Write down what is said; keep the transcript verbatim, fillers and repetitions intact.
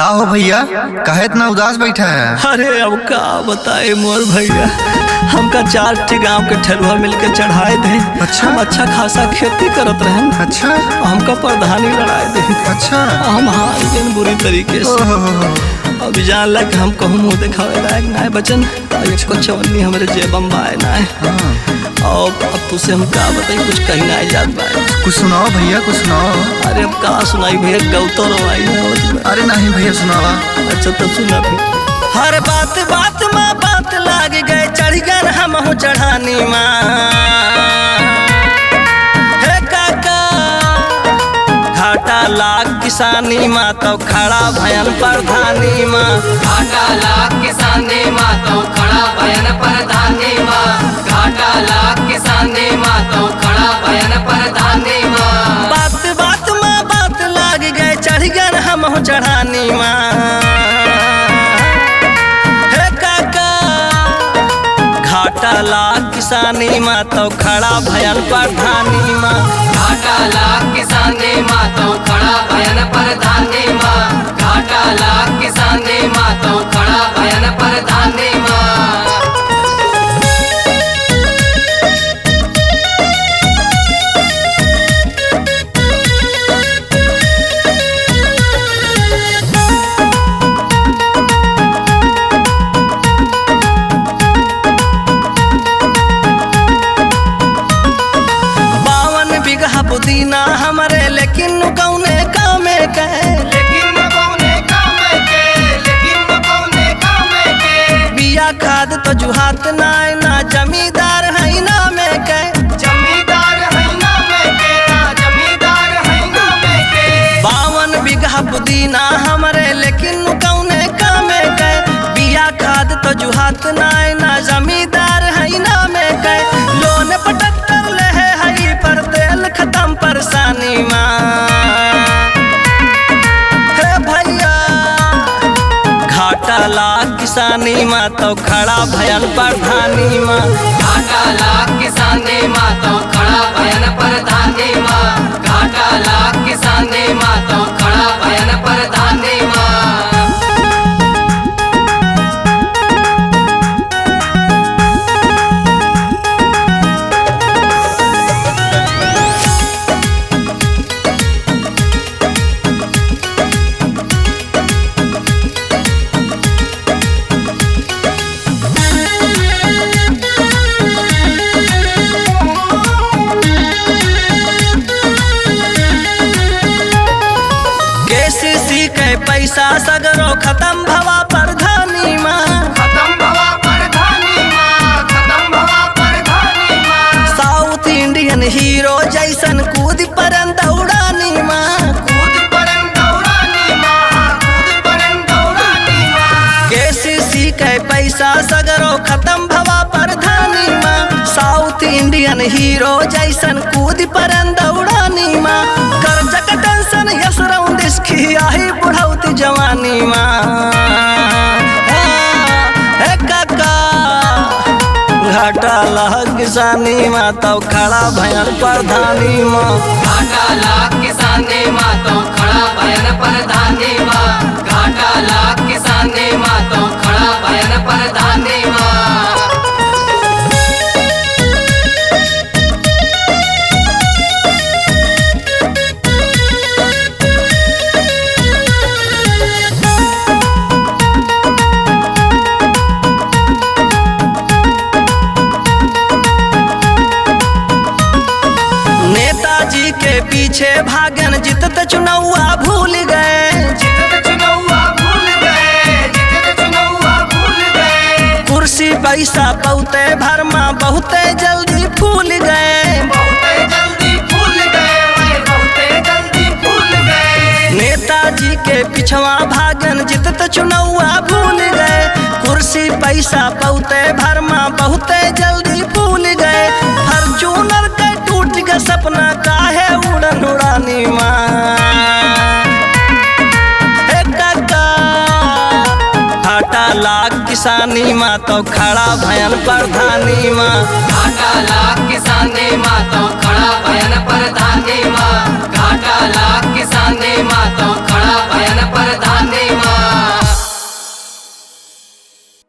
का हो भइया, काहे इतना उदास बैठा है? अरे अब का बताई मोर भइया, हमका चार ठे गाँव के ठेलुआ मिलके चढ़ाए देहें। अच्छा। हम अच्छा खासा खेती करत रहेन। अच्छा। हमका प्रधानी लड़ाए देहें। अच्छा। हम हार गएन बुरी तरीके से। ओहो हो हो। अब जान ला कि हम कहूँ मुँह देखावे लायक नाहीं बचन। अउर एको चवन्नी हमरे जेबम बाय नाहीं। हाँ। अउर अब तुसे हम का बताई, कुछ कही नाहीं जात बाय। कुछ सुनाओ भइया, कुछ सुनाओ। अरे अब का सुनाई भइया, गउतो रोवाई आवत बा। अरे नाहीं भइया, सुनावा। अच्छा तो सुना फिर। हर बात बात मा बात लाग गए, चढ़ गएन हमहूँ चढ़ानी मा। हे काका, घाटा लाग किसानी मा तउ खड़ा भएन प्रधानी मा। घाटा लाग किसानी मा तउ खड़ा भएन प्रधानी मा। घाटा लाग किसानी मा तउ खड़ा भएन प्रधानी मा। बात बात मा बात लाग गए, चढ़ गएन हमहूँ चढ़ानी मा। हे काका, घाटा लाग किसानी मा तउ खड़ा भएन प्रधानी मा। घाटा लाग किसानी मा तउ खड़ा भएन प्रधानी मा। घाटा लाग किसानी मा तउ खड़ा भएन प्रधानी मा। बावन बिगहा पुदीना हमरे, लेकिन कउने कामे के। लेकिन कउने कामे के, लेकिन कउने कामे के। बिया खाद तो जुहात नाय, ना जमींदार है नामे के। जमींदार है नामे के, ना जमींदार है नामे के। बावन बिगहा पुदीना हमरे, लेकिन कउने कामे के। बिया खाद तो जुहात नाय, ना जमींदार है नामे के। लोन पर ट्रैक्टर लेहे हई, पर तेल खतम परेशानी मा। हे भइया, घाटा लाग किसानी मा तउ खड़ा भएन प्रधानी मा। घाटा लाग किसानी मा तउ खड़ा भएन प्रधानी मा। घाटा लाग किसानी मा तउ खड़ा भएन प्रधानी मा। केसीसी के पैसा सगरो खतम भवा प्रधानी मा। खतम भवा प्रधानी मा, खतम भवा प्रधानी मा। South Indian hero जइसन कूद परन दौड़ानी मा। कूद परन दौड़ानी मा, कूद परन दौड़ानी मा। केसीसी के पैसा सगरो खतम भवा प्रधानी मा। South Indian hero जइसन कूद परन दौड़ानी मा। कर्जा क tension यस रौंदिस खियाही बुढ़ौती जवानी मा। हे काका, घाटा लाग किसानी मा तउ खड़ा भएन प्रधानी मा। घाटा लाग किसानी मा तउ खड़ा भएन प्रधानी मा। घाटा लाग किसानी मा तउ खड़ा भएन प्रधानी मा। नेताजी के पीछे भागन, जीतत चुनौआ भूल गए। जीतत चुनौआ भूल गए, जीतत चुनौआ भूल गए। कुर्सी पैसा पौते भरमा बहुते जल्दी फूल गए। बहुते जल्दी फूल गए, बहुते जल्दी फूल गए। नेताजी के पिछवा भागन, जीतत चुनौआ भूल गए। कुर्सी पैसा पौते भरमा बहुते जल्दी फूल गए। Fortuner के टूट गए सपना, काहे उड़न उड़ानी मा। हे काका, घाटा लाग किसानी मा तउ खड़ा भएन प्रधानी मा। घाटा लाग किसानी मा तउ खड़ा भएन प्रधानी मा। घाटा लाग किसानी मा तउ खड़ा भएन